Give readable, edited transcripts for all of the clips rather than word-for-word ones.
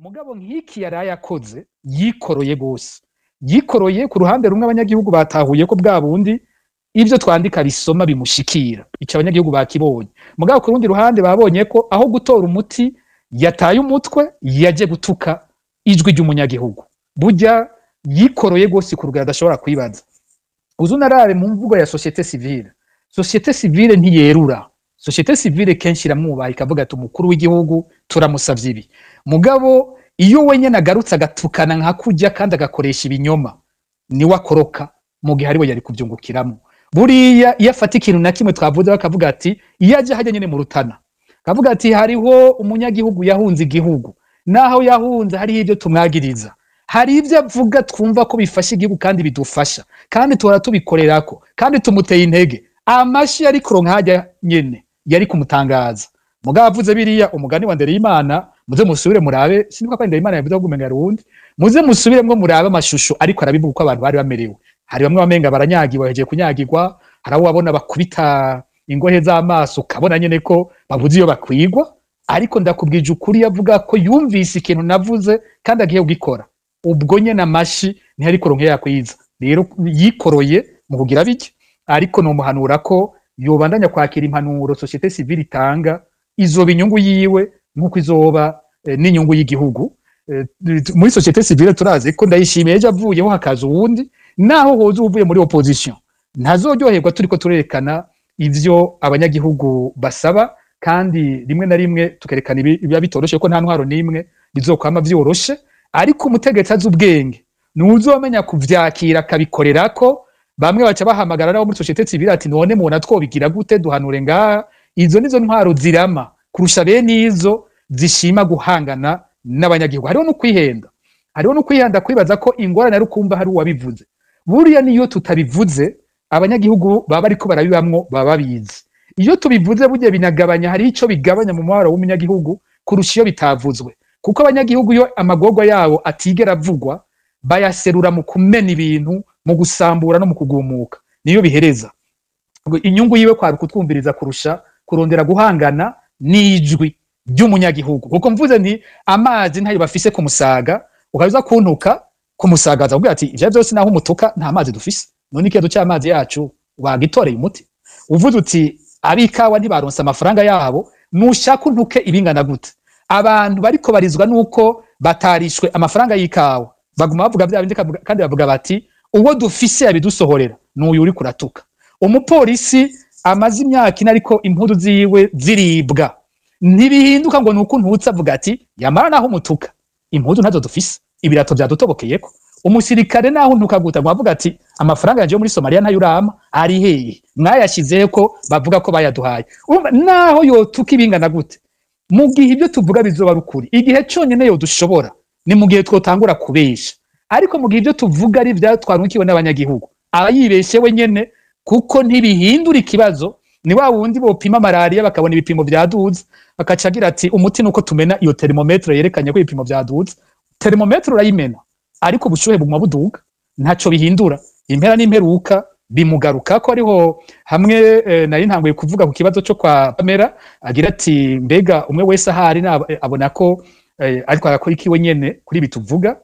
Mugabo nk'iki yaraye akoze, yikoroye gose, yikoroye ku ruhande rumwe. Abanyagihugu batahuye ko bwa bundi ibyo twandika bisoma bimushikira, ico abanyagihugu bakibonye. Mugabo ku rundi ruhande babonye ko aho gutora umuti yataye umutwe, yaje gutuka ijwi ry'umunyagihugu. Burya yikoroye gose ku rugero adashobora kwibaza. Uzu narabe mu mvugo ya société civile, société civile ntiyerura. Société civile kenshi iramwubaha, ikavuga ati: "Umukuru w'igihugu turamusavye ibi." Mugabo iyo wenyene agarutse agatukana nka kurya kandi agakoresha ibinyoma, niwe akoroka mu gihe ariwe yari kubyungukiramo. Buriya iyo afata ikintu na kimwe twavuze, bakavuga ati iyo aje hajya nyene mu Rutana akavuga ati: "Hariho umunyagihugu yahunze igihugu, naho yahunze hariho ibyo tumwagiriza, hari ibyo avuga twumva ko bifasha igihugu kandi bidufasha, kandi tuhora tubikorerako, kandi tumuteye intege," amashi yari kuronka hajya nyene yari kumutangaza. Mugabo avuze biriya, umugani wa Ndereyimana, muze musubire murabe, sinibuka ko Ndereyimana yavuze ko umenga rundi, muze musubiremwo murabe amashusho ariko arabivuga uko abantu bari bamerewe. Hari bamwe bamenga baranyagiwe, bahejeje kunyagirwa, hari abo wabona bakubita ingohe z'amaso, ukabona nyene ko babuze iyo bakwigwa. Ariko ndakubwije ukuri, yavuga ko yumvise ikintu navuze kandi agiye kugikora, ubwo nyene amashi ntiyari kuronka yakwiza. Rero yikoroye mu kugira bike, ariko nomuhanura ko yobandanya kwakira impanuro société civile itanga. Izoba inyungu yiwe nk'uko izoba n'inyungu y'igihugu. Muri société civile turazi ko Ndayishimiye ejo avuyeho hakaza uwundi, naho hoza uvuye muri opposition, ntazoryoherwa turiko turerekana ivyo abanyagihugu basaba, kandi rimwe na rimwe tukerekana ibiba bitoroshe, ko nta ntwaro n'imwe bizokwama vyoroshe. Ariko umutegetsi azi ubwenge nuzomenya kuvyakira akabikorerako. Bamwe baca bahamagara nabo muri société civile ati: "None mubona twobigira gute? Duhanure ngaha." Izo nizo ntwaro zirama kurusha bene izo zishima guhangana n'abanyagihugu. Hariho no kwihenda kwibaza ko ingorane ari ukumva hari uwabivuze. Buriya niyo tutabivuze, abanyagihugu baba bariko barabibamwo, baba babizi. Iyo tubivuze burya binagabanya, hari ico bigabanya mu mwaro w'umunyagihugu kurusha iyo bitavuzwe, kuko abanyagihugu iyo amagorwa yabo atigera avugwa, bayaserura mu kumena ibintu, mu gusambura no mu kugumuka. Niyo bihereza. Ubwo inyungu yiwe kwari kutwumviriza kurusha kurondera guhangana n'ijwi ry'umunyagihugu, kuko mvuze nti amazi ntayo bafise ku Musaga, ukaza kuntuka ku Musaga, aza ati: "Ivyo vyose naho umutuka nta mazi dufise, none ikibazo c'amazi yacu wagitoreye umuti?" Uvuze uti abikawa ntibaronse amafaranga yabo, nushaka untuke ibingana gute, abantu bariko barizwa nuko batarishwe amafaranga y'ikawa, baguma bavuga vya bindi, kandi bavuga bati: "Uwo dufise yabidusohorera n'uyu uri kuratuka." Umupolisi amaze imyaka 4 ariko impuzu ziwe ziribwa, ntibihinduka ngo nuko untutse avuga ati: "Yamara naho umutuka impuzu ntazo dufise, ibirato vyadutobokeyeko." Umusirikare naho untuka guta ngo avuga ati: "Amafaranga yanje yo muri Somalia ntayo urama, ari hehe? Mwayashizehe ko bavuga ko bayaduhaye?" Urumva, naho yotuka ibingana gute, mu gihe ibyo tuvuga bizoba ari ukuri, igihe conyene yodushobora ni mu gihe twotangura kubesha. Ariko mu gihe ibyo tuvuga ari ivyatwarukiwe n'abanyagihugu, aba yibeshe we nyene, kuko ntibihindura ikibazo. Ni wa wundi bopima malaria bakabona ibipimo vyaduze, bakaca agira ati: "Umuti nuko tumena iyo thermomètre yerekanye ko ibipimo vyaduze." Thermomètre urayimena, ariko ubushuhe buguma buduga, ntaco bihindura. Impera n'imperuka bimugaruka ko ariho hamwe. Nari ntanguye kuvuga ku kibazo cyo kwa Pamela, agira ati: "Mbega umwe wese ahari abona ko ariko arakora ikiwe nyene kuri ibi tuvuga?"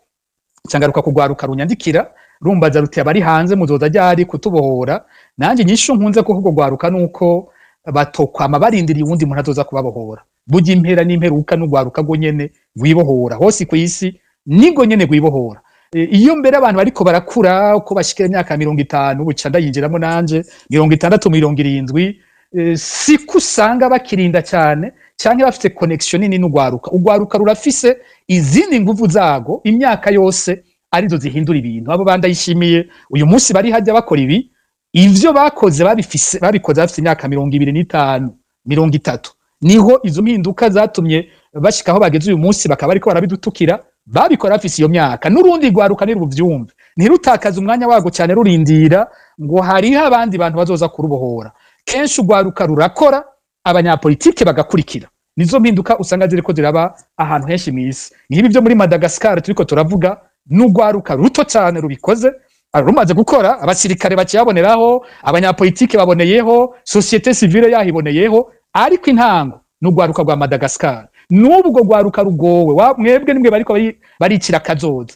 Cangaruka kugwaruka runyandikira rumbaza ruti: "Abari hanze muzoza ryari kutubohora?" Nanjye inyishu nkunze kuvuga gwaruka nuko batokwama barindiriye uwundi muntu azoza kubabohora. Burya impera n'imperuka n'ugwaruka rwo nyene rwibohora hose kw'isi, nigo nyene rwibohora. Iyo mbere abantu bariko barakura, uko bashikira imyaka 50, buca ndayinjiramo nanje, 60, 70, siko usanga bakirinda cyane canke bafite connexion nini n'ugwaruka. Ugwaruka rurafise izindi nguvu zago imyaka yose, arizo zihindura ibintu. Abo bandayishimiye uyu munsi bari hajya bakora ibi, ivyo bakoze babifise, babikoze bafite imyaka 25, 30. Niho izo mpinduka zatumye bashika aho bageze uyu munsi, bakaba bariko barabidutukira. Babikora bafise iyo myaka. N'urundi rwaruka ntiruvyumve, ntirutakaze umwanya wago cyane rurindira ngo hariho abandi bantu bazoza kurubohora. Kenshi urwaruka rurakora, abanyapolitike bagakurikira. Nizo mpinduka usanga ziriko ziraba ahantu henshi mw'isi, nk'ibi byo muri Madagascar turiko turavuga, n'urwaruka ruto cyane rubikoze. Rumaze gukora, abasirikare bakiyaboneraho, abanyapolitike baboneyeho, société civile yahiboneyeho, ariko intango n'urwaruka rwa Madagascar. N'ubwo rwaruka rugowe, mwebwe nimwe bariko baricira kazoza,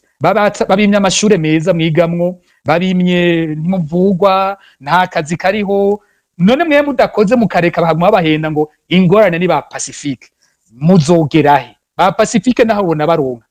babimye amashure meza mwigamwo, babimye ntimuvugwa, nta kazi kariho. None mwe mudakoze mukareka bahaguma bahenda ngo ingorane ni ba Pacifique, muzogerahe? Ba Pacifique naho bona baronka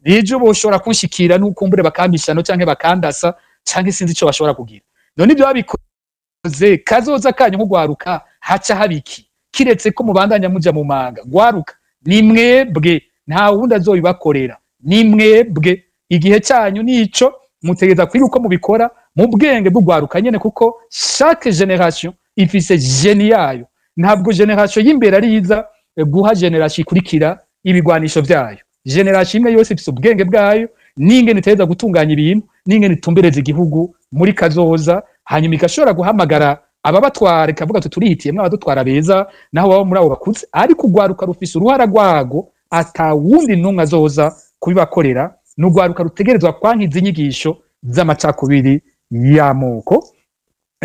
ejo boshobora kunshikira n'ukumbure bakambishano canke bakandasa canke sinzi ico bashobora kugira. None ibyo babikoze, kazoza kanyu nk'ugwaruka haca habiki, kiretse ko mubandanya muja mu manga? Gwaruka, ni mwebwe, nta wundi azobibakorera, ni mwebwe. Igihe cyanyu nico, mutegeza kwiga uko mubikora mu bwenge bw'ugwaruka nyene, kuko chaque génération ifise génie yayo. Ntabwo génération y'imbere ari iza guha génération ikurikira ibigwanisho vyayo. Génération imwe yose ifise ubwenge bwayo n'ingene iteza gutunganya ibintu n'ingene itumbereza igihugu muri kazoza, hanyuma igashobora guhamagara ababatwara ikavuga tuti turihitiyemwo abadutwara beza, naho baba muri abo bakuze. Ariko urwaruka rufise uruhara rwago, ata wundi n'umwe azoza kubibakorera. N'urwaruka rutegerezwa kwankiza inyigisho z'amacakubiri y'amoko.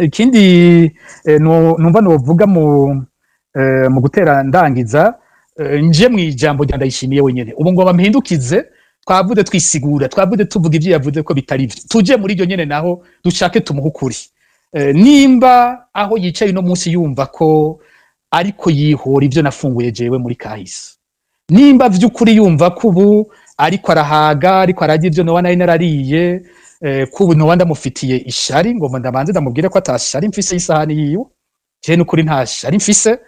Ikindi numva novuga mu gutera ndangiza, nje mu ijambo rya Ndayishimiye wenyene, ubu ngo bampindukize. Twavuze twisigura, twavuze tuvuga ivyo yavuze ko bitari vyo, tuje muri iryo nyene naho dushake tumuhe ukuri. Nimba aho yicaye uno munsi yumva ko ariko yihora ivyo nafunguye jewe muri kahise, nimba vy'ukuri yumva ko ubu ariko arahaga, ariko ararya ivyo noba nari narariye, ko ubu noba ndamufitiye ishari, ngo ndabanze ndamubwire ko atashari mfise y'isahani yiwe. Je n'ukuri nta shari mfise.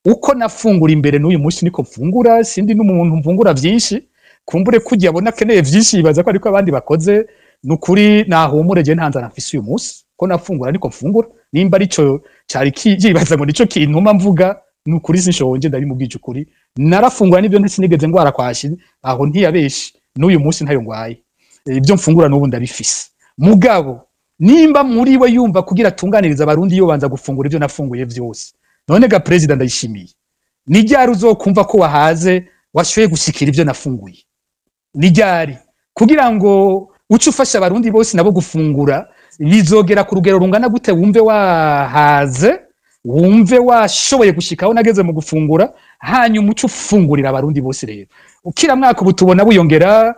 Uko nafungura imbere n'uyu munsi niko mfungura. Sindi n'umuntu mfungura vyinshi, kumbure kurya abona akeneye vyinshi, yibaza ko ariko abandi bakoze. Nukuri nahumure, je nta nzara mfise uyu munsi. Ko nafungura niko mfungura. Nimba arico cari yibaza ngo nico kintuma mvuga, nukuri sinshonje, ndabimubwije ukuri. Narafungura n'ibyo, ntisinigeze ngwara kwashi, aho ntiyabeshe, n'uyu munsi ntayo ngwaye. Ibyo mfungura n'ubu ndabifise. Mugabo nimba muri we yumva kugira atunganiriza Abarundi yobanza gufungura ibyo nafunguye vyose, none ga President Ndayishimiye, ni ryari uzokumva ko wahaze, washoboye gushikira ibyo nafunguye? Ni ryari? Kugira ngo uce ufasha Abarundi bose nabo gufungura, bizogera ku rugero rungana gute wumve wahaze, wumve washoboye gushikaho nageze mu gufungura, hanyuma uce ufungurira Abarundi bose? Rero ukira mwaka ubu tubona buyongera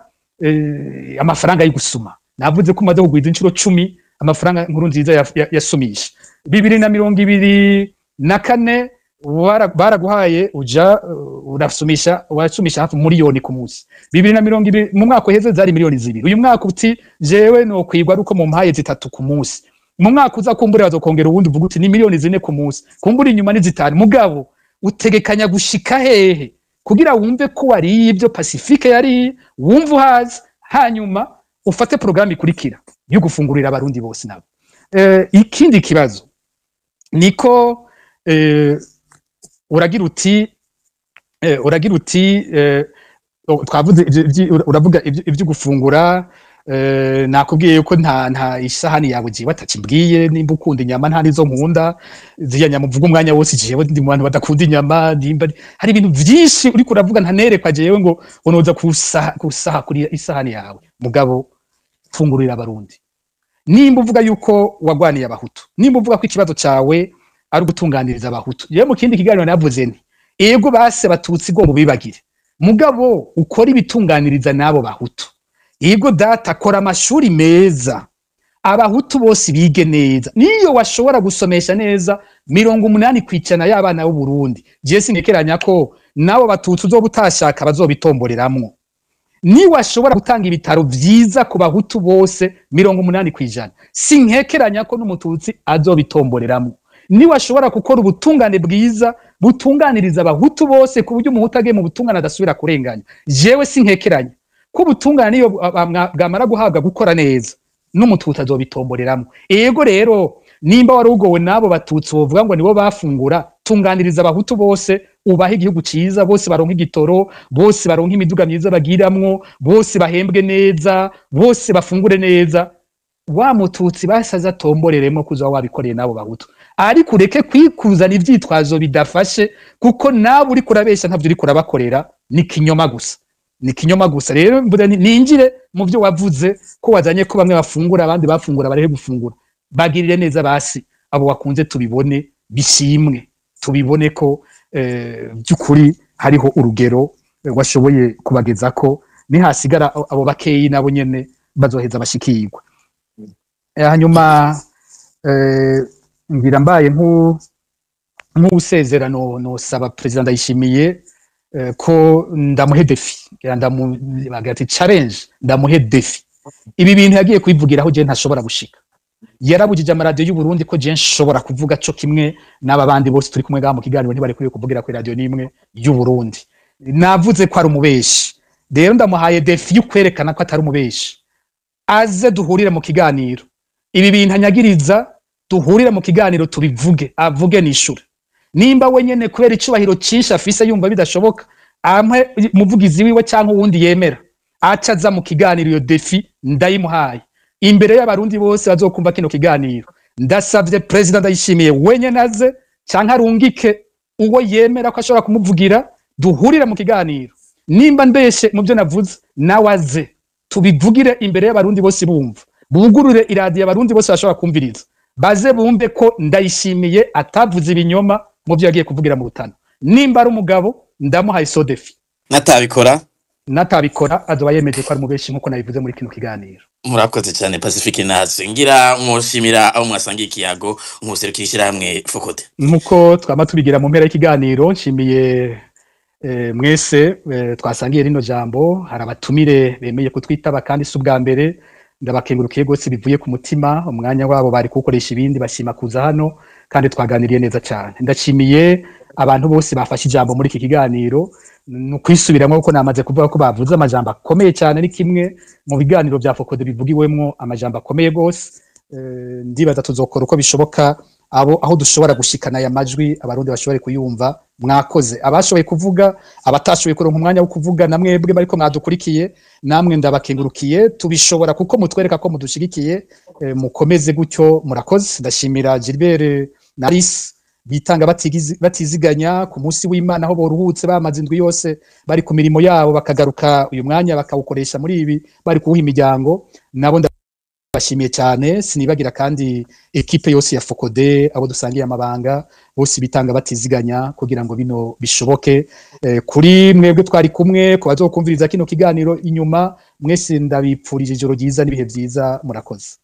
amafaranga yo gusuma. Navuze ko umaze kugwiza inshuro 10 amafaranga Nkuru Nziza yasumisha. 2024 baraguhaye uja urasumisha, wasumisha hafi miliyoni ku munsi. 2020, mu mwaka uheze, zari miliyoni 2. Uyu mwaka uti jewe no kwigwa ari uko mumpaye 3 ku munsi. Mu mwaka uza kumbura bazokongera uwundi, uvuga uti ni miliyoni 4 ku munsi, kumbura inyuma ni 5. Mugabo utegekanya gushika hehe kugira wumve ko wariye ibyo Pacifique yariye, wumve uhaze, hanyuma ufate programme ikurikira yo gufungurira Abarundi bose nabo? Ikindi kibazo niko uragira uti twavuze uravuga ivyo gufungura. Nakubwiye yuko nta isahani yawe jiwe atakimbwiye. Nimba ukunda inyama, nta nizo nkunda ziriya nyama uvuga umwanya wose. Jewe ndi mu bantu badakunda inyama. Nimba hari ibintu vyinshi uriko uravuga ntanerekwa jewe ngo unoza kusaha kuri isahani yawe. Mugabo fungurira Abarundi. Nimba uvuga yuko wagwaniye Abahutu, nimba uvuga ko ikibazo cawe ari ugutunganiriza Abahutu, yewe mu kindi kiganiro navuze nti ego base Batutsi go mubibagire, mugabo ukora ibitunganiriza n'abo Bahutu. Yego data, kora amashuri meza, Abahutu bose bige neza. Niyo washobora gusomesha neza 80% y'abana b'u Burundi, je sinkekeranya ko nabo Batutsi uzoba utashaka bazobitomboreramwo. Ni washobora gutanga ibitaro vyiza ku Bahutu bose 80%, sinkekeranya ko n'Umututsi azobitomboreramwo. Ni washobora gukora ubutungane bwiza butunganiriza Abahutu bose, ku buryo Umuhutu agiye mu butungane adasubira kurenganya, jewe sinkekeranya ko ubutungane niyo bwamara guhabwa gukora neza, n'Umututsi azobitomboreramwo. Ego rero, nimba wari ugowe n'abo Batutsi bovuga ngo nibo bafungura, tunganiriza Abahutu bose, ubahe igihugu ciza, bose baronka igitoro, bose baronka imiduga myiza bagiramwo, bose bahembwe neza, bose bafungure neza. Wa Mututsi basaza atomboreremo kuza wabikoreye n'abo Bahutu. Ariko ureke kwikuzana ivyitwazo bidafashe, kuko nawe uriko urabesha, ntavyo uriko urabakorera, ni kinyoma gusa, ni kinyoma gusa. Rero mvuga ninjire mu byo wavuze ko wazanye ko bamwe bafungura, abandi bafungura barehe gufungura. Bagirire neza basi abo wakunze, tubibone, bishimwe, tubibone ko by'ukuri hariho urugero. washoboye kubagezako. Nihasigara abo bakeyi, nabo nyene bazoheza bashikirwe. Hanyuma ngira mbaye nk'usezera, no nosaba President Ndayishimiye ko ndamuhe défi. Ngira ndamu bagira ati challenge, ndamuhe défi. Ibi bintu yagiye kwivugiraho je ntashobora gushika. Yarabujije amaradiyo y'u Burundi ko je nshobora kuvuga co kimwe n'aba bandi bose turi kumwe ngaha mu kiganiro, ntibari kuri kuvugira kuri radio n'imwe y'u Burundi. Navuze ko ari umubeshi, rero ndamuhaye défi yo kwerekana ko atari umubeshi. Aze duhurire mu kiganiro, ibi bintu anyagiriza duhurire mu kiganiro tubivuge, avuge nishure. Nimba we nyene kubera icubahiro cinshi afise yumva bidashoboka, ampe umuvugizi wiwe cyangwa uwundi yemera, aca aza mu kiganiro. Iyo défi ndayimuhaye imbere y'Abarundi bose bazokumva kino kiganiro. Ndasavye President Ndayishimiye wenyene aze canke arungike uwo yemera ko ashobora kumuvugira, duhurire mu kiganiro. Nimba mbeshe mu byo navuze, nawe aze tubivugire imbere y'Abarundi bose bumva, bugurure iradiyo Abarundi bose bashobora kumviriza, baze bumve ko Ndayishimiye atavuze ibinyoma mu byo yagiye kuvugira mu Rutana. Nimba ari umugabo, ndamuhaye so défi. Natabikora? Natabikora, azoba yemeje ko ari umubeshi nk'uko nabivuze muri kino kiganiro. Murakoze cyane, Pacifique. Natwe ngira mwoshimira abo mwasangiye ikiyago, nkuserukira ishyirahamwe FOCODE. Nk'uko twama tubigira mu mpera y'ikiganiro, nshimiye mwese twasangiye rino jambo. Hari abatumire bemeye kutwitaba, kandi si ubwa mbere. Ndabakengurukiye rwose bivuye ku mutima. Umwanya wabo bari kuwukoresha ibindi, bashima kuza hano, kandi twaganiriye neza cyane. Ndashimiye abantu bose bafashe ijambo muri iki kiganiro. Ni ukwisubiramo kuko namaze kuvuga ko bavuze amajambo akomeye cyane. Ni kimwe mu biganiro bya FOCODE bivugiwemwo amajambo akomeye rwose. Ndibaza tuzokora uko bishoboka abo aho dushobora gushikana aya majwi, Abarundi bashobore kuyumva. Mwakoze abashoboye kuvuga, abatashoboye kuronka umwanya wo kuvuga, na mwebwe bariko mwadukurikiye, namwe ndabakengurukiye. Tubishobora kuko mutwereka ko mudushigikiye. Mukomeze gutyo, murakoze. Ndashimira Gilbert na Alice bitanga batiziganya ku munsi w'Imana, aho boruhutse bamaze indwi yose bari ku mirimo yabo, bakagaruka uyu mwanya bakawukoresha muri ibi bari kuwuha imiryango. Nabo ndabashimiye cyane. Sinibagira kandi équipe yose ya FOCODE, abo dusangiye amabanga bose bitanga batiziganya kugira ngo bino bishoboke. Kuri mwebwe twari kumwe, ku bazokumviriza kino kiganiro inyuma, mwese ndabipfurije ijoro ryiza n'ibihe byiza. Murakoze.